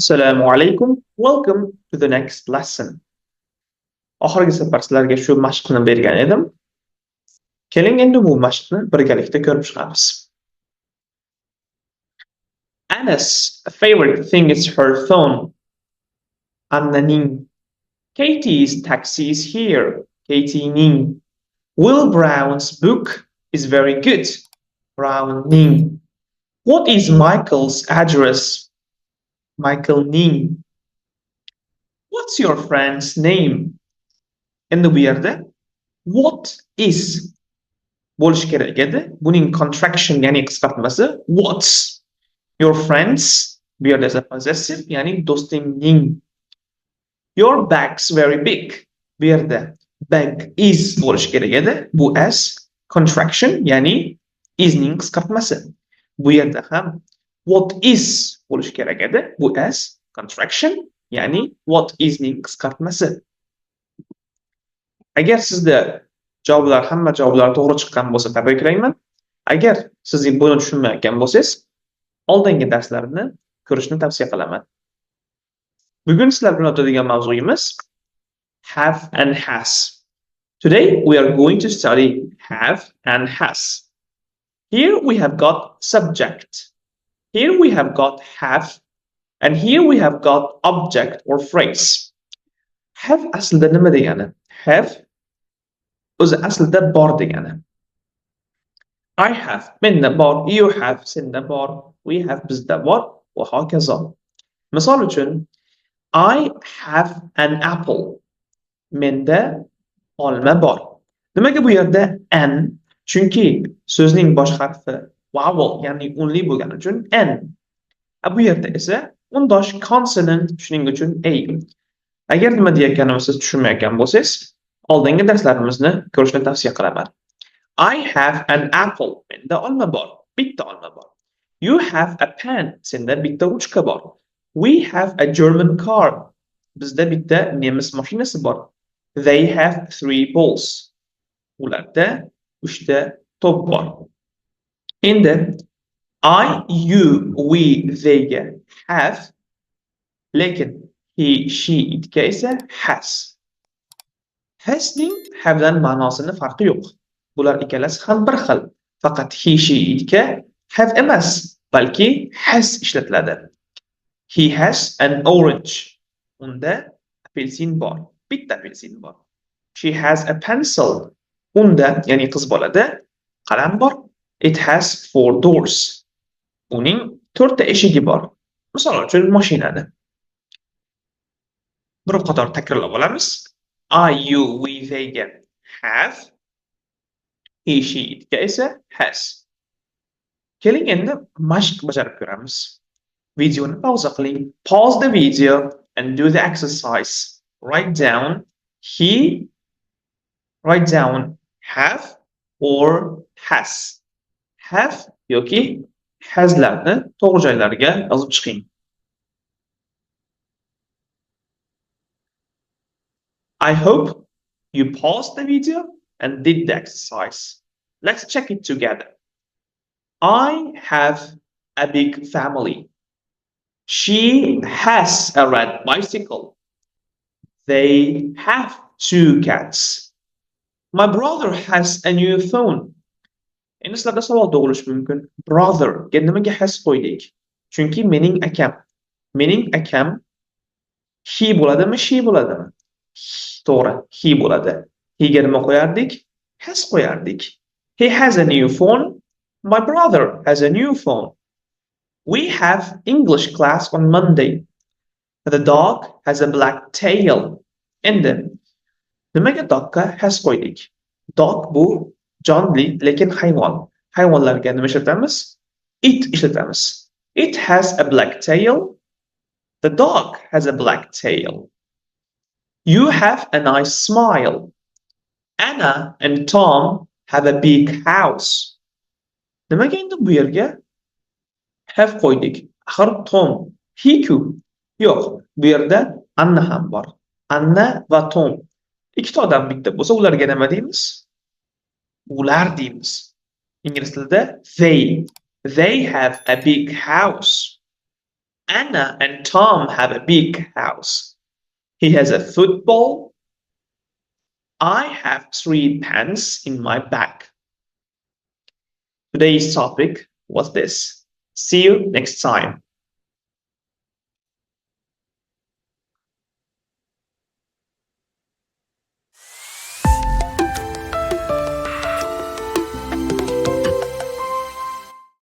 Assalomu alaykum. Welcome to the next lesson. Oxirgi safar sizlarga shu mashqni bergan edim. Keling, endi bu mashqni birgalikda ko'rib chiqamiz. Anna's favorite thing is her phone. Annaning. Katie's taxi is here. Katiening. Will Brown's book is very good. Brownning. What is Michael's address? Michaelning. What's your friend's name? Endi bu yerda "what is" bo'lishi kerak edi. Buning contraction, ya'ni qisqartmasi "what's". Your friend's, bu yerda esa possessive, ya'ni do'stingning. Your bag's very big. Bu yerda "bag is" bo'lishi kerak edi. Bu "s" contraction, ya'ni "is" ning qisqartmasi. Bu yerda ham "what is" bo'lishi kerak edi. Bu "s" contraction, ya'ni "what is" ning qisqartmasi. Agar sizda javoblar, hamma javoblar to'g'ri chiqqan bo'lsa, tabriklayman. Agar siz buni tushunmayotgan bo'lsangiz, oldingi darslarni ko'rishni tavsiya qilaman. Bugun sizlar bilan o'tadigan mavzuyimiz have and has. Today we are going to study have and has. Here we have got subject. Here we have got have, and here we have got object or phrase. Have aslida nima degani? Have o'zi aslida bor degani. I have, menda bor, you have, senda bor, we have, bizda bor va hokazo. Misol uchun, I have an apple. Menda olma bor. Nimaga bu yerda an? Chunki so'zning bosh harfi vowel, ya'ni unli bo'lgani uchun an. A bu yerda esa undosh consonant, shuning uchun a. Agar nima deyayotganimni siz tushunmayotgan bo'lsangiz, oldingi darslarimizni ko'rishni tavsiya qilaman. I have an apple. Menda olma bor. Bitta olma bor. You have a pen. Senda bitta ruchka bor. We have a German car. Bizda bitta nemis mashinasi bor. They have three balls. Ularda uchta to'p bor. Endi I, you, we, they ga have, lekin he, she, it ga esa has. Hasning havedan ma'nosini farqi yo'q. Bular ikkalasi ham bir xil. Faqat he, she, it ga have emas, balki has ishlatiladi. He has an orange. Unda apelsin bor. Bitta apelsin bor. She has a pencil. Unda, ya'ni qiz bolada qalam bor. It has four doors. Uning to'rtta eshigi bor. Misol uchun, mashinani. Bir qator takrorlab olamiz. I, you, we, they ga have, he, she, it ga esa has. Keling, endi mashq bajarib ko'ramiz. Videoni pauza qiling. Pause the video and do the exercise. Write down have or has. Have yoki haslarni to'g'ri joylariga yozib chiqing. I hope you paused the video and did the exercise. Let's check it together. I have a big family. She has a red bicycle. They have two cats. My brother has a new phone. Endi sizlarda savol tug'ilishi mumkin. Brother ga nimaga has qo'ydik? Chunki mening akam. Mening akam he bo'ladimi, she bo'ladimi? To'g'ri, he bo'ladi. He ga nima qo'yardik? Has qo'yardik. He has a new phone. My brother has a new phone. We have English class on Monday. The dog has a black tail. Endi nimaga dogga has qo'ydik? Dog bu jonli, lekin hayvon. Hayvonlarga nima ishlatamiz? It ishlatamiz. It has a black tail. The dog has a black tail. You have a nice smile. Anna and Tom have a big house. Nimaga endi bu yerga have qo'ydik? Axir Tom he-ku. Yo'q, bu yerda Anna ham bor. Anna va Tom. Ikkita odam bitta bo'lsa, ularga nima deymiz? Ular deymiz. Ingliz tilida they. They have a big house. Anna and Tom have a big house. He has a football. I have three pens in my bag. Today's topic was this. See you next time.